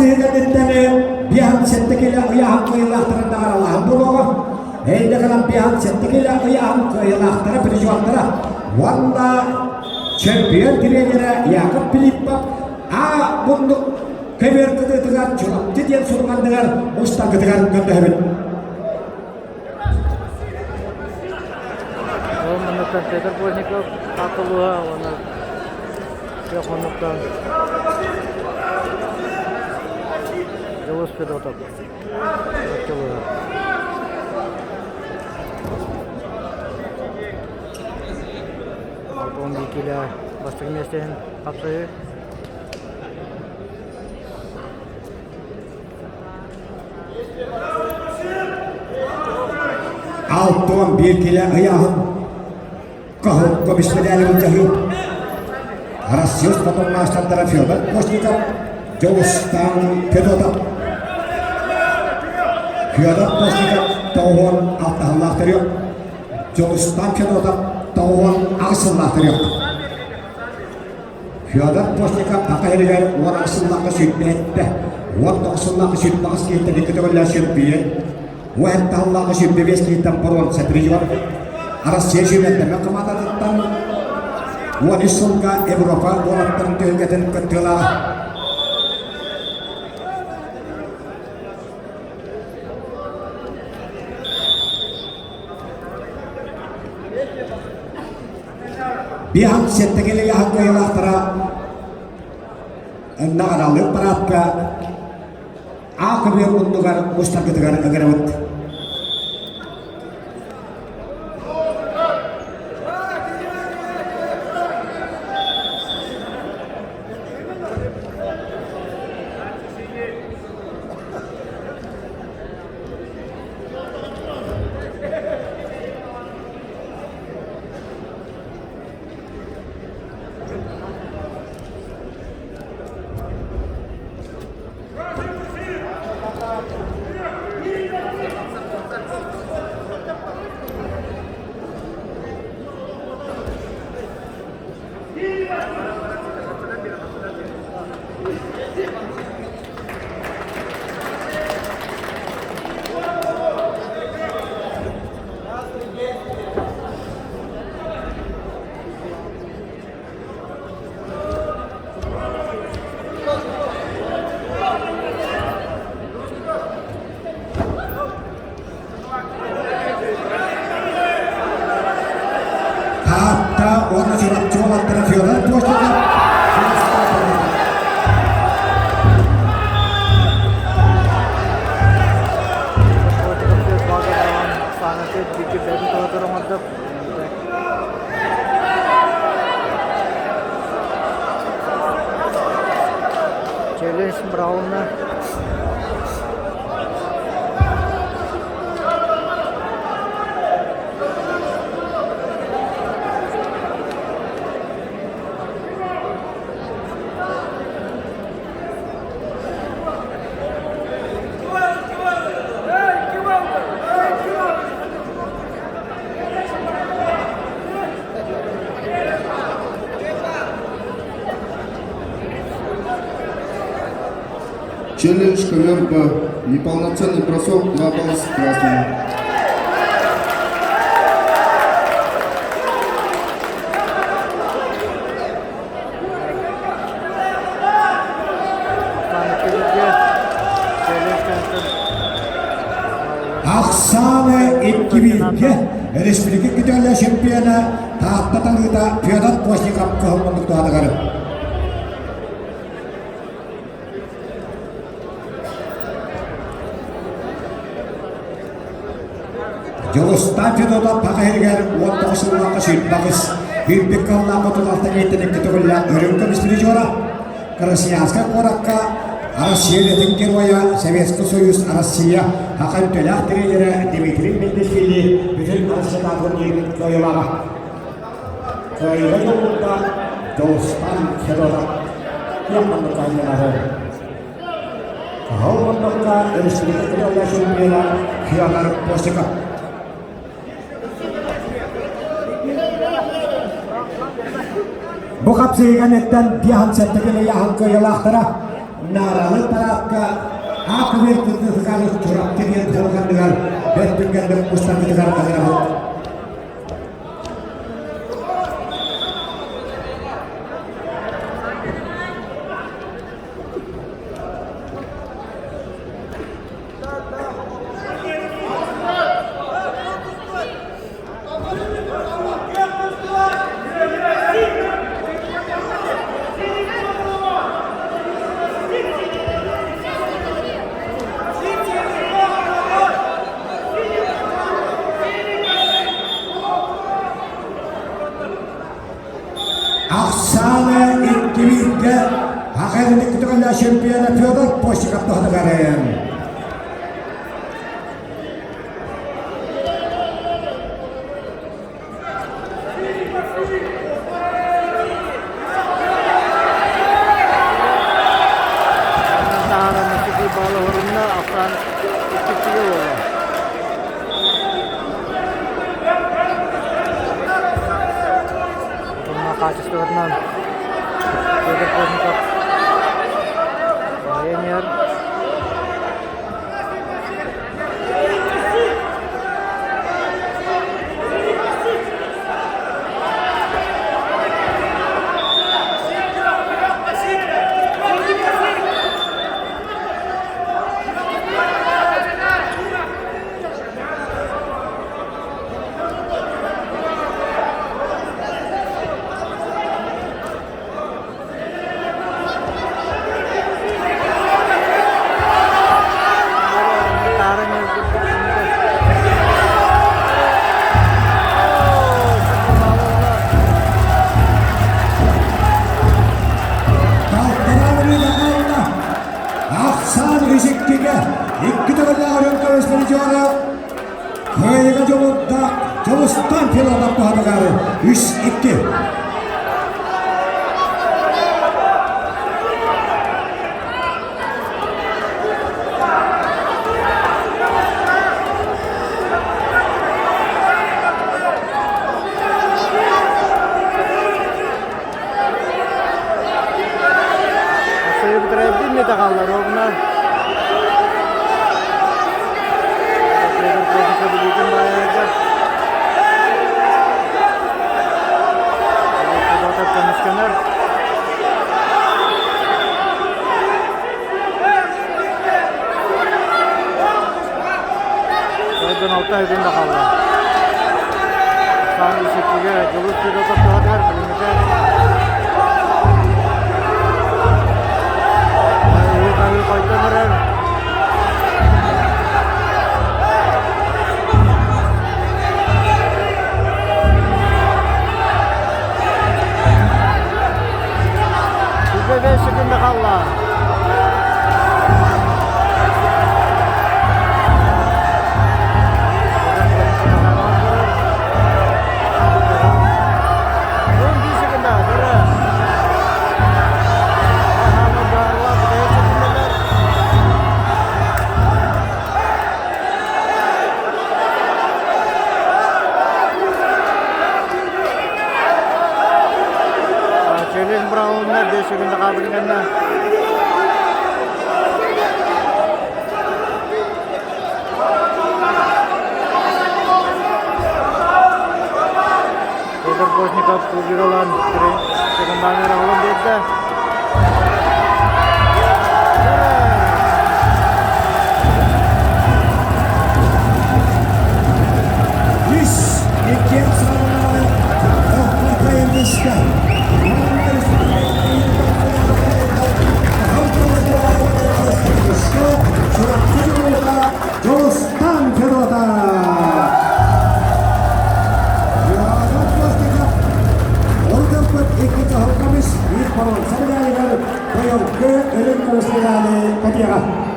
хапсыһыы кэнниттэн биэһэн сэттэ килэ ыйааһын кыайыылаахтарын наҕаралааһын буолуоҕа. Эйдэ кэлэн биэһэн сэттэ килэ ыйааһын кыайыылаахтара призердара уонна чемпион тренерэ Яков Филиппов А муннук көбүөр кытыытыгар Чурапчы диэн суругандыгар мустаргытыгар көрдөһөбүт. Ол манныктан Петр Плотников аатылыа уонна күөх муннуктан Дьулус Федотов Чурапчылыа. Алтон Бикилэ бастакы миэстэтин хапсайыы. 61 килэ ыйааһын кыһыл көмүс медали былдьаһыы Россия спортун маастардара Федор Постников, Дьулустан Федотов. Федор Постников тоҕуһуон алтаһыллаах төрүөх, Дьулустан Федотов тоҕуһуон аҕыс сыллаах төрүөх. Федор Постников Саха сиригэр 10 сыллаахха сүүрбэттэ, 19 сыллаахха 28 киһиттэн икки төгүллээх сүүрбүйэ, 17 сыллаахха 25 киһиттэн боруонса призер, Россия сүүмэрдэммит хамаандатыттан 13 сылга Европа уолаттарын түһүлгэтин кыттыылааҕа. Биһан сэттэ кэлэ кыайыылаахтара наҕаралыыр параадка А көбүөр муннугар мустаргытыгар ыҥырабыт. Таатта уонна Чурапчы уолаттара Федор Постников Челлендж Брауна. Челлендж ковер Б. Неполноценный бросок 2 балла с красным. Ахсааны икки республика күтэлэ чемпиона Таатта талыыта Федор Постников кыһыл туһатыгар. Дьулустаан Федотов Саха сиригэр 19 сыллаахха сүүрбэҕис, үрдүк кыллаах хотулалта киһиттэн икки төгүллээх үрүҥ көмүс призера, Красноярскай куоракка Россия үлэтин геройа, Советский Союз Россия Саха үтүөлээх тренерэ Дмитрий Мендельфили бүтүн Россиятааҕы турнирын кыайыылааҕа. Кыайыыга дьоллурда Дьулустаан Федотов. Киэх маннык кыайыылааҕы. Кыһыл муннукка республика кыайыылаах чемпиона Федор Постников. Бу хапсыйыган эттэн биэһэн сэттэ килэ ыйааһын кыайыылаахтара. Нааралы параадка Аакыбыр кыргызыгар Чурапчы диэн тылганныгар бэрт түргэнник устаргытыгар ыҥырабыт. Ахсаана иккибииргэ Аҕа көтөҕөллөөх чемпиона Федор Постиков туһатыгарын. Таһааран икки баалы орунна, ахсаан иккиччигэ буолла. Онно хаачыстыбатынан Федор Плотников тренер Ахсаан үсүккигэ икки төгүллээх өрүн көмүс призера Кыайыга дьолуттаах Дьулустан Филатов туһатыгар 3-2. Сыйбытырайбын не даҕаллар ровно. Көмүскэнэр. Ойдон алта айдын да хаалла. Саан үсүккүгэ Дьулус Федотов туһатыгар билиҥҥитэ Ыйы-хаһыы хойдон эрэр. Үбэ секунда хаалла. Челен Браунна 5 секунда хаалбытын Федор Постников кубик ылан секунданы ылан биэрдэ. Үс икки саҕалаары Тохтотайымыска Дьулустан Федотов! Ордорбут икки чаһыл көмүс, биир боруонса медалыгар быйылгы үрүҥ көмүс медали кэтиэҕэ.